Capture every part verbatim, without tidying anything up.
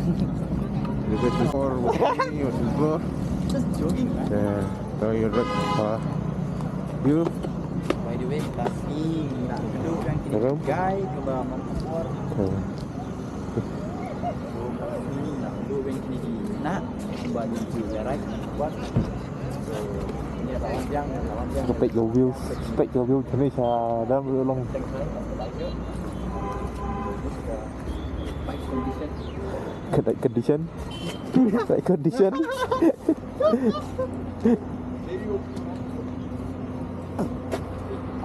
Look at this. Or what? What is, bro? Just jogging, man. Yeah. So you look for you. By the way, kita sini nak duduk kan kini. Hello? Guy ke bawah mampor. Yeah. Nak duduk kan kini nak kembali ke right. Buat. So, ini lawan yang, lawan yang. Respect your views. Respect your views. Kami sa dalam long. Ked-, condition. Condition.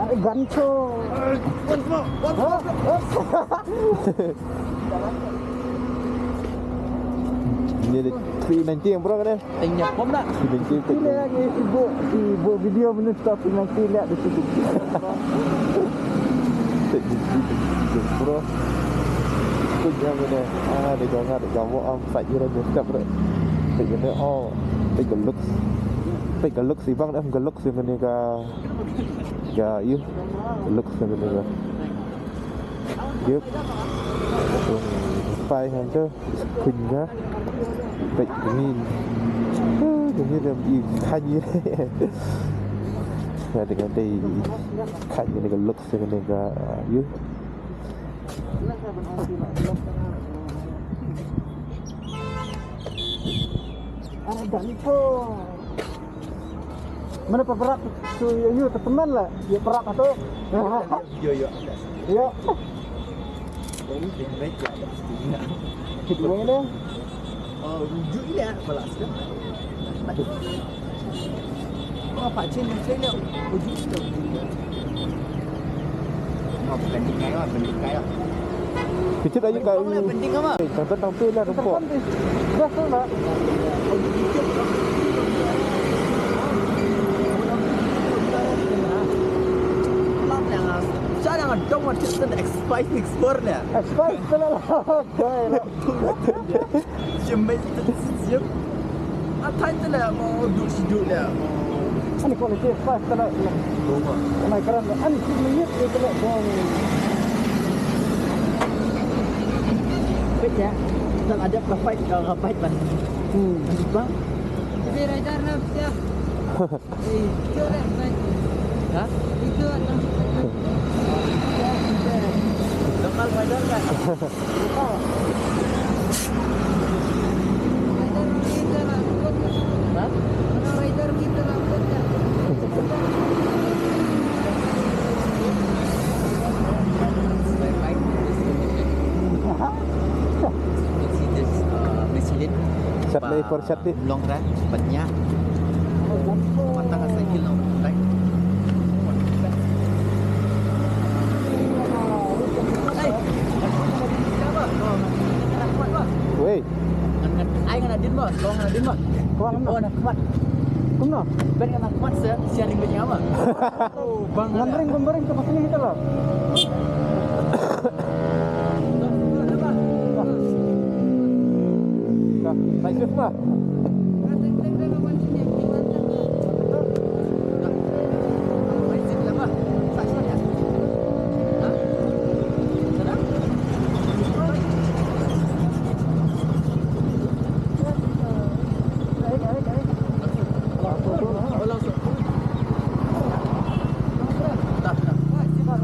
Ay, gancho. Ni ada three ninety yang berapa ni? Tanya pom nak. Three ninety. Ini lagi sibuk, sibuk video menus tapi nanti lihat di situ. Bro. Kau jangan ni. Ah, dia kau ngat, kau mau am fight you aja step, bro. Take a, oh, take a look. Take a look si bang, em, look si mana ka. Ka, you. Look si mana ka. Yep. Spy hunter. Kunya. Baik, ni. Ah, ni dah i khani. Ada, ada i khani ni ka look si mana ka, you. Mana pa berat tu, yu, yu, teman lah. Yu, berat tu. Yo, yo. Yo. Baru dia baik lah. Kedua ni. Oh, rujuk ni lah. Balas dah. Apa chin chin ni? Rujuk tu. Kecil aja kat. Penting apa? Eh, tonton tampil lah, nampak. Dah tu nak. Spice Mix World ya. Spice tu lah. Dah lah. Siam mai siam. Atai tu lah mau duduk situ lah. Ani quality Spice tu lah. Mai keran ani si minit tu lah. Baik ya. Dan ada rapai, rapai ban. Hmm. Bang. Jadi rider nak siap. Ha? Lokal rider kan? Ha? Shot leh, for shot leh. Long run, banyak. Matang asal kilo, right? Hey. Weh. Ngan, ngan, ai ngan Adin, bos. Long ngan Adin, bos. Kuat, oh, nak kuat. Kumno? Ben ngan kuat se, sharing banyak apa? Ngan ring pembering tu pasti kita lah. Dah, baik semua.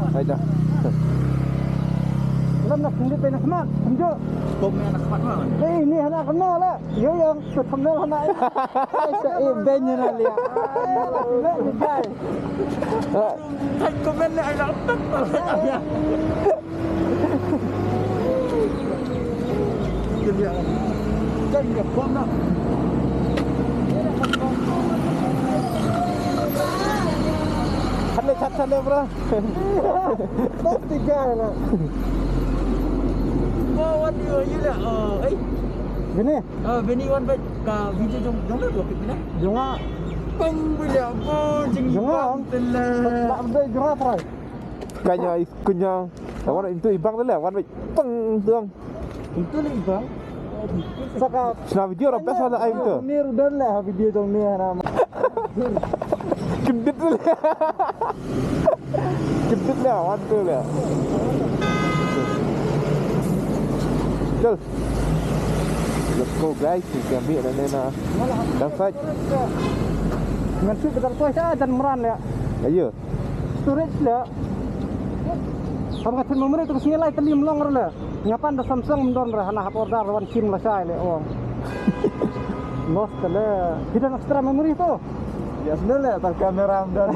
Hai dah. Lam nak tunjuk pena khmat, tunjuk. Kau main anak khmat mah. Eh, ini anak kenal lah. Yo yang tu thumbnail anak. Saya eh ben ni lah lihat. Hai komen ni anak tak. Hello, chat, hello, bro. That's the guy, lah. Oh, what do you, you lah? Oh, eh. Bini. Oh, bini wan ba ka video jong, jong le, jong le. Jong nga. Pang bila apa jong nga. Jong nga, tela. Tak ada jong nga, try. Kanya is kunya. Wan into ibang le, wan ba pang tuang. Into le ibang. Saka. Sna video ora best wala ai into. Ni rudan le ha video jong ni ha nama. Kendit le. Kendit le, wan tu le. Jol. Let's go, guys. Ngi ka bih na ne na. Dah sait. Ngan shoot ka tar toy sa jan mran le. Ayo. Storage le. Haba ka thun memory tu ka sngi lai telim long re le. Nga pan da Samsung mdon re hana hap order wan sim la shai le ong. Lost le. Hidden extra memory tu. Yes, no le, tar kamera mdon.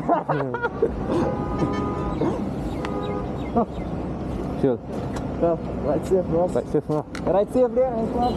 Sure. Go, ride safe, bro. Ride safe, bro. Ride safe dia, thanks, bro.